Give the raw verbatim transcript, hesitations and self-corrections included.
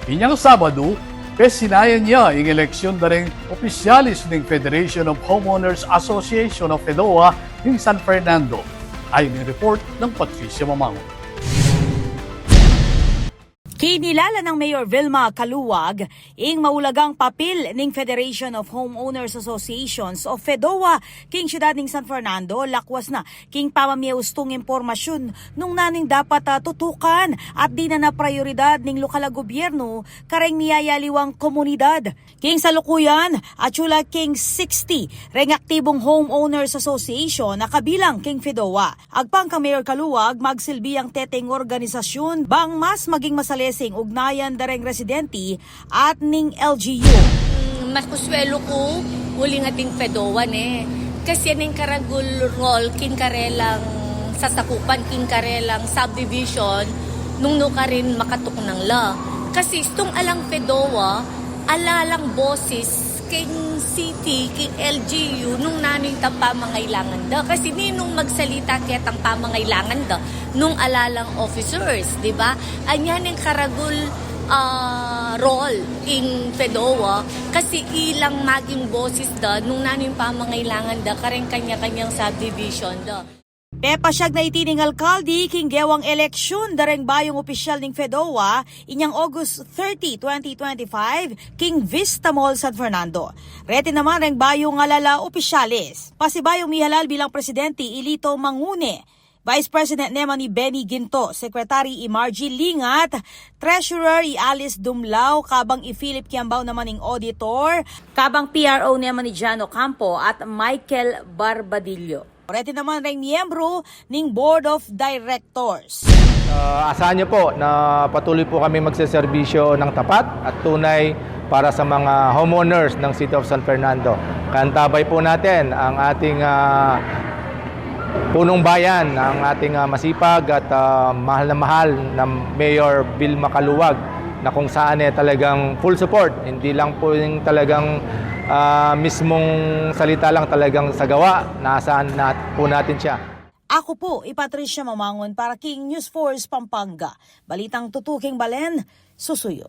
Inyang Sabadu, pesinayan ya ing eleksyun da reng opisyalis ning Federation of Homeowners Association of Fedowa ning San Fernando. Ayon king report nang Patricia Mamangun. Kinilala nang Mayor Vilma Caluag ing maulagang papil ning Federation of Homeowners Associations o Fedowa king syudad ning San Fernando, lakwas na king pamamie ustung impormasyun nung nanu ing dapat, ah, tutukan at dinan a prayoridad ning lokal a gobyernu kareng miyayaliwang komunidad. King salukuyan, atyu la king sixty reng aktibung homeowners association a kabilang king Fedowa. Agpang kang Mayor Caluag, magsilbi yang teteng organisasyun bang mas maging masalese ing ugnayan da reng residente at ning L G U. Mm, mas kuswelu ku uling ating Fedowa, ne. Kasi yan ing karagul role king karelang sasakupan, king karelang subdivision, nung nu karin makatuknang la. Kasi istung alang Fedowa, ala lang boses king city, king L G U, nung nanu ing tang pamangailangan da. Kasi ninung magsalita ketang pamangailangan da nung ala lang officers, di ba? Anya ning karagul, ah, role ing Fedowa, kasi ilang maging boses da nung nanu ing pamangailangan da kareng kanya-kanyang subdivision da. Pepasyag na iti ning alkalde king gewang eleksyun da reng bayung opisyal ning Fedowa inyang August thirty, twenty twenty-five, king Vista Mall, San Fernando. Reti naman reng bayung ngalala opisyalis. Pasibayung mihalal bilang presidente i Lito Mangune, Vice President naman i Benny Ginto, Secretary i Margie Lingat, Treasurer i Alice Dumlao, kabang i Philip Kiambao naman ing Auditor, kabang P R O naman i Jan Ocampo at Michael Barbadillo. Reti naman reng miyembru ning Board of Directors. Ah, asahan niyo po na patuloy po kami magseserbisyo ng tapat at tunay para sa mga homeowners ng City of San Fernando. Kaantabay po natin ang ating, ah, punong bayan, ang ating, ah, masipag at, ah, mahal na mahal na Mayor Vilma Caluag, na kung saan, eh, talagang full support, hindi lang po yung talagang, ah, mismong salita lang, talagang sa gawa, naasahan na po natin siya. Ako po i Patricia Mamangun para king News Force Pampanga. Balitang tutuking balen, susuyu.